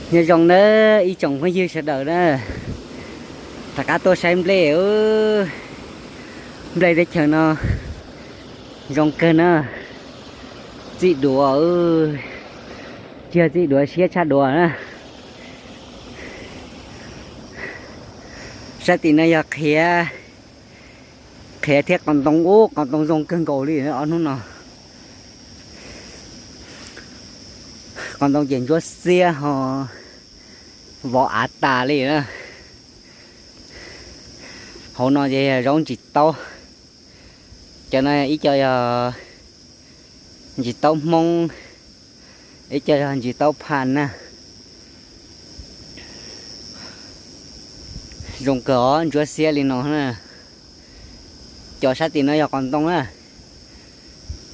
Nyob zoo nawb ib tsoom phooj ywg sawv daws na, rov qab tuaj saib nplej. Nplej teb chaws no zoo kawg na, txij duav, tsis yog txij duav, siab tshaj duav na. Sab tim no yog qhiav, qhiav thiab qos ntoo. Ub, qos ntoo zoo kawg nkaus li ob hnub no. Qos ntoo ces ntsuab xiab ho vov av tas li na. Hauv no ces yog zaub ntsis taub. Cov no ib co yog ntsis taub Hmoob, ib co yog ntsis taub Phaj na. Zoo kawg os, ntsuab xiab li no na. Cov sab tim no yog qos ntoo na.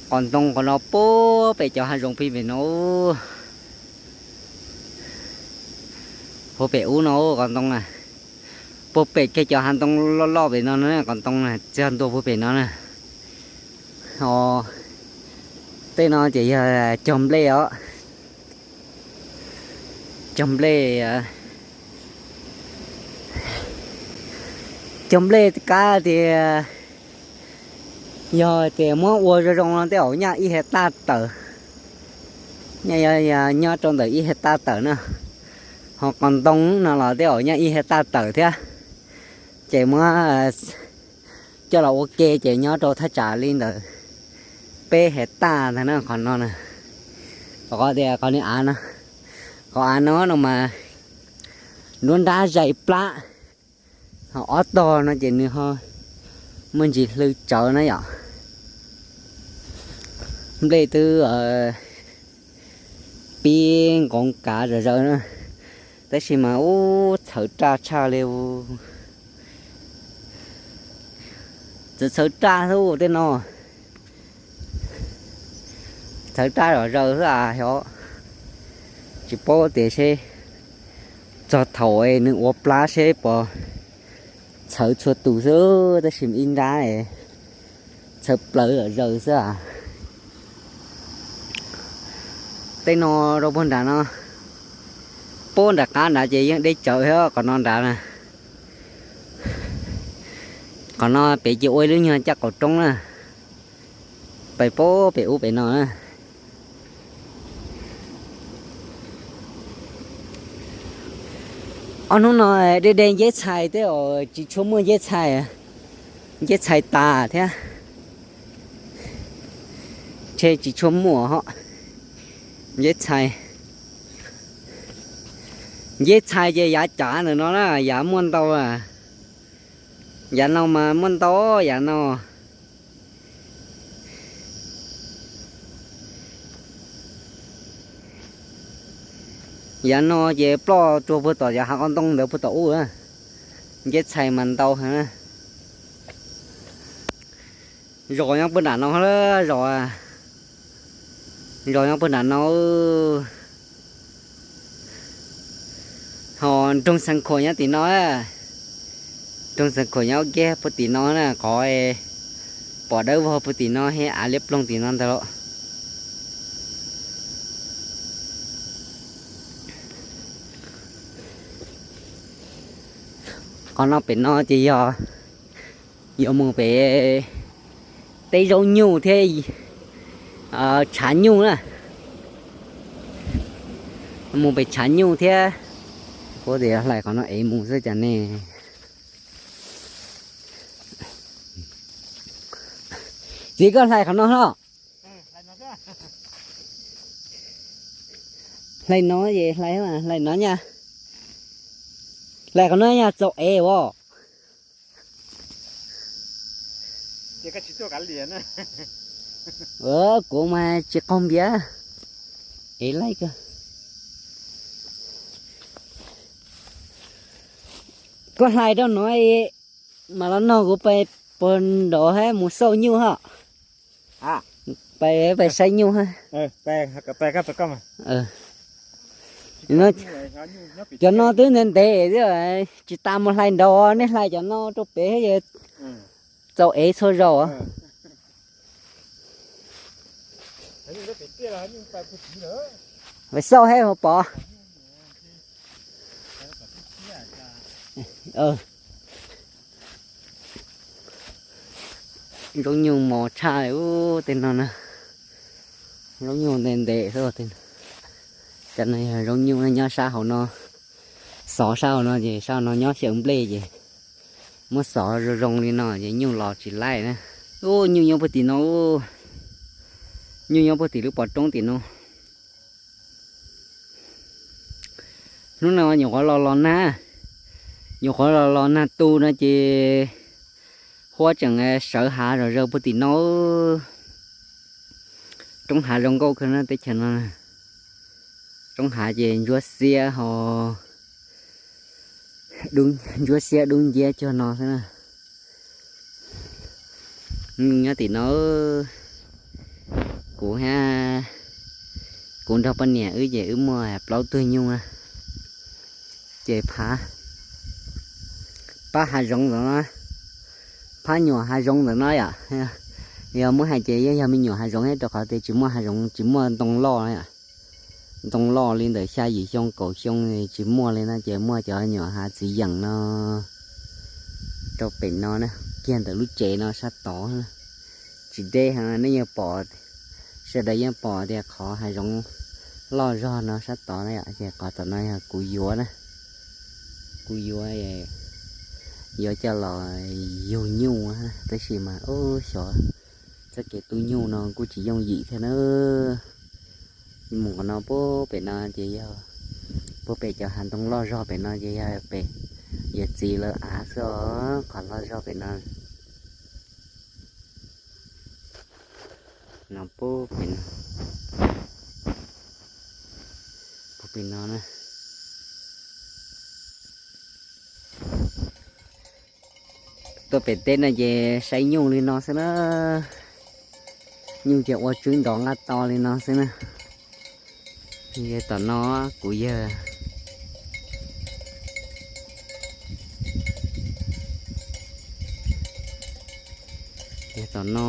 Qos ntoo qhov no puag pem cov hav zoov pig pem no. Puag pem ub no qos ntoo na. Puag pem kiag cov hav ntoo loj loj pem no na, qos ntoo na, txiag ntua puag pem no na. Os, tej no ces yog cog nplej os. Cog nplej, cog nplej kab tias yog tias muab ua zoo zoo no tej zaum nyaj ib hais taj tawm, nyaj nyob rau ntawm ib hais taj tawm na. Ho qos ntoo no los tej zaum nyaj ib hais taj tawm thiab. Ces muab coj los ua ke ces nyob rau thaj tsam li ntawm peb hais taj ntag na qhov no na. Qhov tias qhov niag av no, qhov av no no mas nruab nrab zais plab, ho ob tog no ces nws ho muaj ntsis hlw tsawv na yom. Nplej twb pib nqoov kav zom zaws na, tab sis mas ub txhawv raj tshaj li. Txawv txhawv raj xwb tej no. Txhawv raj zom zaws xwb as, xyov tsis paub tias seb txog thaum nws ua plab seb puas txhawv txhua tus xwb, tab sis ib nrab txhawv plaws zom zaws xwb as. Tej no rau puag nram no, puag nram qab nrad ces yeej deb tsawv thiab qhov no nrad na. Qhov no pem ces ua ib lub nyuag caj qaum roob na, pem puag pem ub pem no na. Ob hnub no de de nceb txhais tej zaum tsis tshua muaj nceb txhais, nceb txhais tas thiab. Ntshe tsis tshua muaj ho nceb txhais. Nceb txhais ces yav cav ntawm no na yav muaj ntau. Yav no mas muaj ntau yav no. Yav no ces ploj rua puag tom cov hav qos ntoo ntawd puag tom ub. Nceb txhais mas ntau heev na. Zos nyob puag nram no, zos, zos nyob puag nram no. Ho nroog Xeev Khuam nyob tim no, nroog Xeev Khuam nyob kiag puag tim no na, qhov pom dawb vog puag tim no thiab av liab ploog tim no ntag los. Qhov no pem no ces yog yuav mus pem teb zaub nyuj thiab tshav nyuj na. Mus pem tshav nyuj thiab. Puab tias hlais qhov no ev mus xwb cas ne. Txiv, koj hlais qhov no los? Hlais no es hlais, hlais no nyaj. Hlais qhov no nyaj txaus ev os. Kuv mas tsis qaug npias, ev laij kawg. Koj hlais rau no mam los nrog kuv pais puag nraud hab mus xauj nyuj hab. Pais, pais saib nyuj hab. Cov no twb ntev ntev xwb, tsis tas mus hlais nraud, nej hlais cov no rau pem txaus ev txhua zaus. Pais xauj hab ho pom. Zaub nyuj mos tshaj ub tej no na. Zaub nyuj ntev ntev xwb. Cov no yog zaub nyuj nyob sab hauv no, xov sab hauv no ces sab hauv no nyob xyaw nplej ces muab xov zoo zoo li no ces nyuj los tsis laij na. Ub, nyuj nyob puag tim no, nyuj nyob puag tim lub pov roob tim no. Hnub no nyuam qhuav los los nag, nyuam qhuav los los nag tu no ces huab tseem sawv hav zom zaws puag tim no. Roob hav zoo nkauj kawg na teb chaws no. Roob hav ces ntsuab xiab ho, ntsuab xiab dub nciab cuag no xwb na. Nyuj nyob tim no. Kuv, kuv nrog poj niam wb ces wb muaj plaub tug nyuj na. Ces phav, pab hav zoov ntawm no, phab nyuam hav zoov ntawm no yom. Yog muab hais ces yeej yog me nyuam hav zoov thiab rau qhov tias tsis muaj hav zoov, tsis muaj ntoo loj yom. Ntoo loj li ntawm xya yim xyoo kaum xyoo tsis muaj li no ces muaj cov nyuam hav txiv yeem no rau pem no na, kiag ntawm lub tsev no sab tod. Tsis deb heev, nej yeej pom, sawv daws yeej pom tias qhov hav zoov loj zog no sab tod na yom, ces qhov tom no yog kuv yuav na, kuv yuav, yuav coj los yug nyuj, tab sis mas ub xyov txoj kev tu nyuj no kuj tsis yooj yim thiab na. Mus qhov no puag pem no ces yog, puag pem cov hav ntoo loj zog pem no ces yog pem yawm txiv lawv av xwb os, qhov loj zog pem no. No puag pem no, puag pem no na. Tuaj pem teb no ces saib nyuj li no xwb na. Nyuj ces ua tswb nrov nqaj to li no xwb na. Yog tom no kuv yawg, yog tom no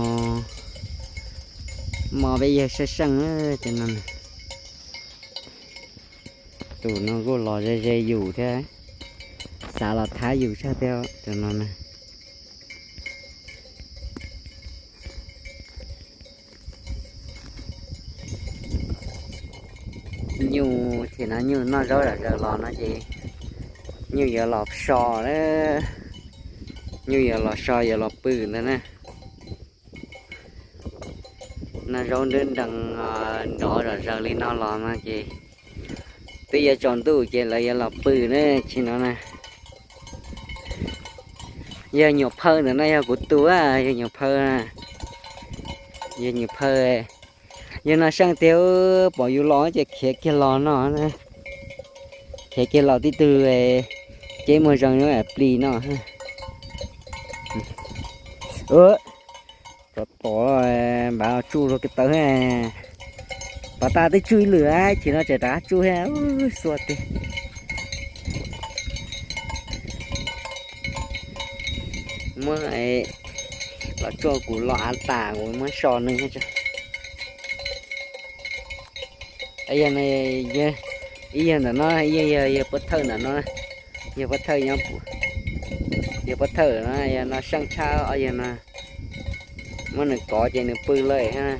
mov peb yawg sab seej tej no. Tus no kuj los ze ze yus thiab, xav los thab yus tshaj thiab tus no na. Nyuj ces no nyuj noj zaub zom zaws los no ces nyuj yuav los so, nyuj yuav los so yuav los pw ntag na. Noj zaub nrab nrees nrov zom zaws li no los no ces twb yuav tsaus ntuj ces lawv yuav los pw na tsis no na. Yog nyuam phawj ntawm no yog kuv tus, yog nyuam phawj, yog nyuam phawj. Yog no seej tiag, pom yus los ces khiav kiag los no, khiav kiag los tib tug ceb muag zees plis no. Tom tom npav tsuj rau kev tawv, pov tas twb tsuj ib lwm ces no tseem rov qab tsuj thiab, xua tiag. Muab los tsuj kuv los av tas kuv muab so nws. Ib yawg ntawm no, yawg, yawg pob thawj ntawm no, yawg pob thawj nyob, yawg pob thawj no yog no seej tshaj ob yawg no. Muab nws kov ces nws pw lawm.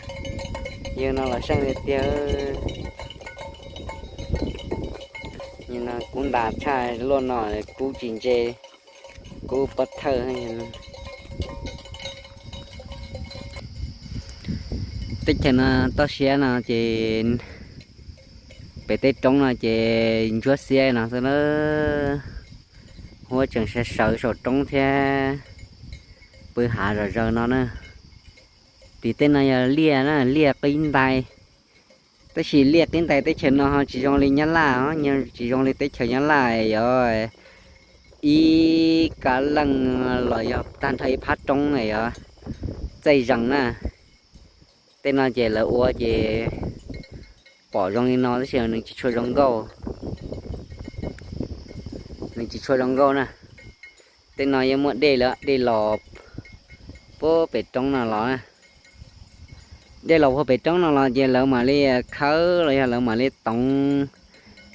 Yawg no los seej li tiag. Kub ntas tshaj luaj no, kub tsis ntse, kub pob thawj. Teb chaws no toj siab no ces pem tej roob no ces ntsuab xiab no xwb na. Huab tseem sawv sawv saum roob thiab, pw hav zom zaws no na. Tim tej no yog liaj na, liaj qib ntais. Tab sis liaj qib ntais teb chaws no ho tsis zoo li Nyab Laj, tsis zoo li teb chaws Nyab Laj yog ib kab leej los yog tag nrho ib phab roob na yog txaij zees na. Tej no ces lawv ua ces pom zoo li no tab sis nws tsis tshua zoo nkauj, nws tsis tshua zoo nkauj na. Tej no yeej muaj dej lawm, dej los puag pem roob no los, dej los puag pem roob no los ces lawv mam li khawb los yog lawv mam li toov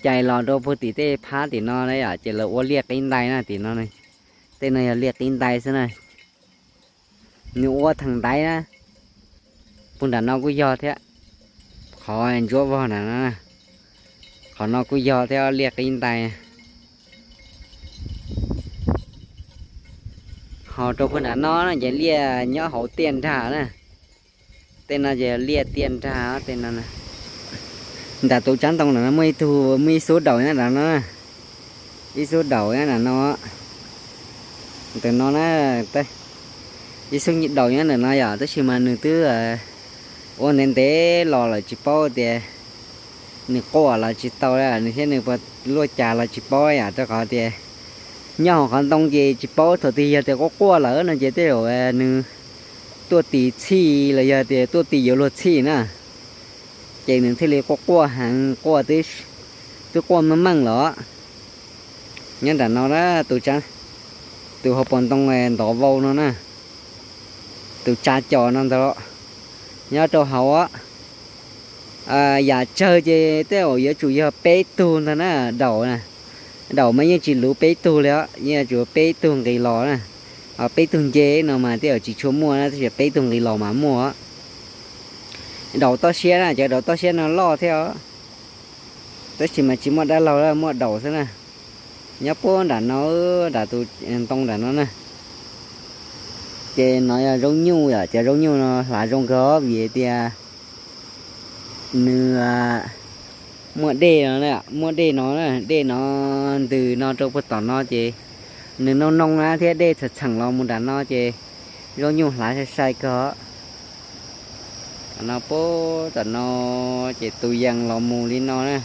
Cais los rau puag tim tej phab tim no na yom, ces lawv ua liaj qib ntais na tim no. Tej no yog liaj qib ntais xwb na. Nws ua theem ntaiv na. Puag nram no kuj yog thiab. Qhov ntsuab vog nram no, qhov no kuj yog thiab, liaj qib ntais. Ho rau puag nram no ces liaj nyob hauv tiaj nrag na. Tej no ces liaj tiaj nrag tej no. Nram tus tsav ntoo nram no muaj ib tug, muaj ib xub daus nyob nram no. Ib xub daus nyob nram no. Ntawm no na, ib xub daus nyob ntawm no yom, tab sis mas nws twb ua ntev ntev los lawm tsis paub tias nws quaj los tsis tau, nws thiab nws puas luaj cas los tsis paub yom, rau qhov tias nyob hauv qhov ntoo ces tsis paub, thaum twg yog tias quaj quaj lawm no ces tej zaum nws tuaj tis txhij los yog tias tuaj tis yuav luag txhij na, ces nws thiaj li quaj quaj heev, quaj twb quaj meej meej los. Nyob nram no na, tus hauv paus ntoo ntov vau no na, tus tsa cos no ntag los, nyob rau hauv. Yam tsawg ces tej zaum yuav tsum yog peb tug ntag na, daus na. Daus mas yeej tsis luv peb tug li os, yeej yuav tsum peb tug nqis los na. Ho peb tug nce no mas tej zaum tsis tshua muaj na, tab sis peb tug nqis los mas muaj. Daus toj siab na, cov daus toj siab no loj thiab os. Tab sis mas tsis muaj dab laug, muaj daus xwb na. Nyob puag nram no, nram tus ntoo nram no na. Ces no yog zaub nyuj yom, cov zaub nyuj no hlav zoo kawg vim tias nws muaj dej no, muaj dej no, dej no ntws no rau puag tom no ces nws noo noo na thiab dej txheem txheem los mus nram no ces zaub nyuj hlav sai sai kawg. Tom no puag tom no ces tus yees los mus li no na.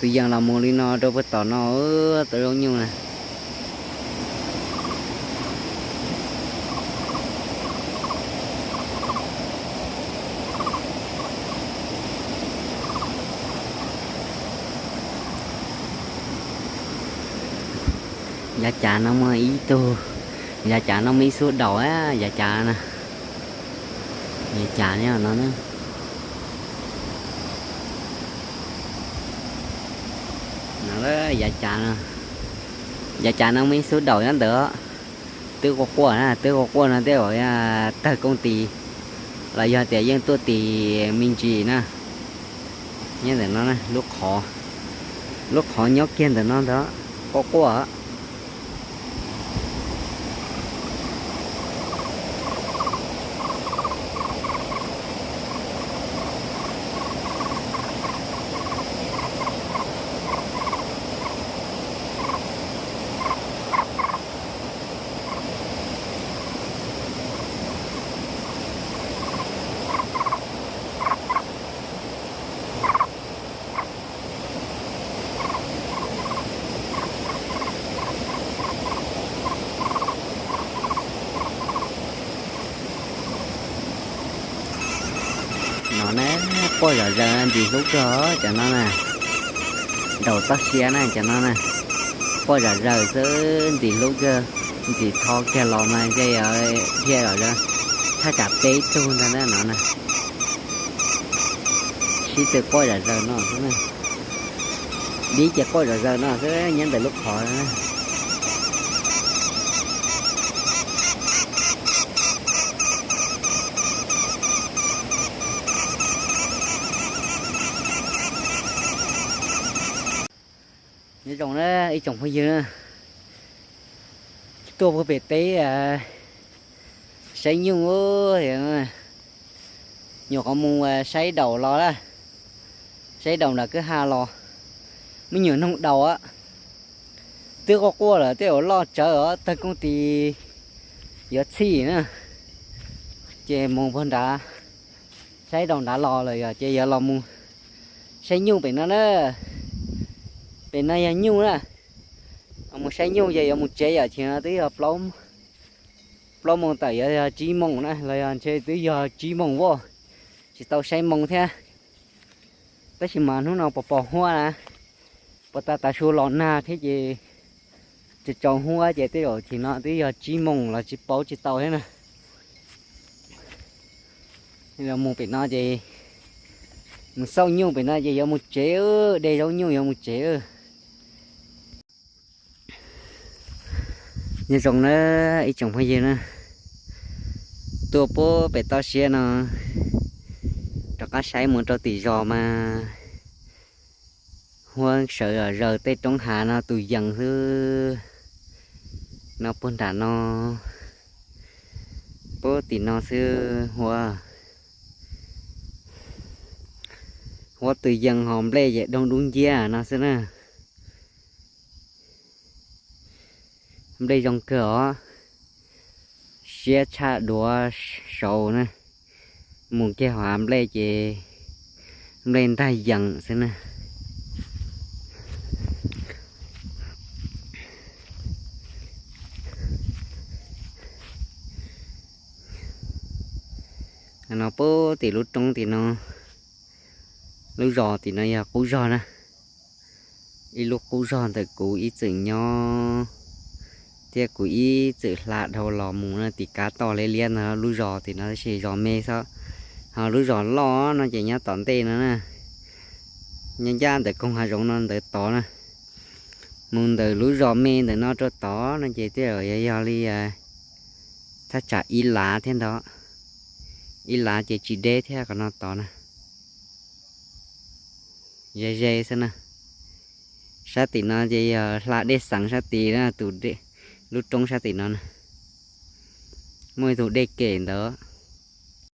Tus yees los mus li no rau puag tom no, tus zaub nyuj na. Yav cas no muaj ib tug, yav cas no muaj ib xub daus, yav cas na, yav cas no, yav cas, yav cas no muaj ib xub daus nyob ntawd. Twb quaj quaj na, twb quaj quaj no tej zaum tawg kooj tis los yog tias yeej tuaj tis me ntsis na. Nyob ntawm no, lub qhov nyob kiag ntawm no ntag, quaj quaj. No na, quaj zom zaws ntxim hlub kawg cov no na. Daus toj siab na cov no na. Quaj zom zaws xwb ntxim hlub kawg, ntxim tho kiag los mas ze dhia zom zaws, thaj tsam peb tug ntag na no na. Sib tw quaj zom zaws no xwb na. Dib ces quaj zom zaws no xwb nyob ntawm lub qhov. Nyob zoo na ib tsoom phooj ywg, tuaj puag pem teb saib nyuj, nyuam qhuav mus saib daus los lawm, saib daus nram kwj ha los, me nyuam noog daus, twb quaj quaj lawm tej zaum loj tsawv os, tawg kooj tis yuav txhij na, ces mus puag nrad, saib daus nrad los lawm yog ces yuav los mus saib nyuj pem no na, pem no yog nyuj na, mus saib nyuj ces yuav mus tsev yom, ces no twb yog plaub moos tawm yuav yog tsib moos na, los yog ntshe twb yog tsib moos as, tsis tau saib moos thiab. Tab sis mas hnub no pos pos huab na, puas tas tav su los nag thiab ces tsaus tsaus huab ces tej zaum chim no twb yog tsib moos los tsis paub tsis tau thiab na. Mus pem no ces Xauj nyuj pem no ces yuav mus tsev, de zaub nyuj yuav mus tsev. Nyob zoo na ib tsoom phooj ywg na, tuaj puag pem toj siab no rov qab saib mus rau tim zos mas huab sawv zaws tej roob hav no tus yees xwb. No puag nram no, puag tim no xwb huab, huab tus yees ho nplej ces doo dub nciab no xwb na. Nplej zoo kawg os, siab tshaj duav saud na. Mus kiag hauv hav nplej ces nplej ntag yees xwb na. No puag tim lub roob tim no, lub zos tim no yog qub zog na. Ib lub qub zog ntawm kuv ib txwm nyob thiab kuv ib txwm hla dhau los mus no, tim kav toj liab liab ntawd lub zos tim no tab sis zos me xwb. Ho lub zos loj no ces nyob tom ntej no na, nyob ncaj ntawm koog hav zoov no ntawd tod na. Mus ntawm lub zos me ntawm no rau tod no ces twb yog li thaj tsam ib lav thiab ntawd, ib lav ces tsis deb thiab qhov no tod na. Ze ze xwb na. Sab tim no ces yog hla dej xeev sab tid na, tus, lub roob sab tim no na, muaj ib tug dej kem ntawd.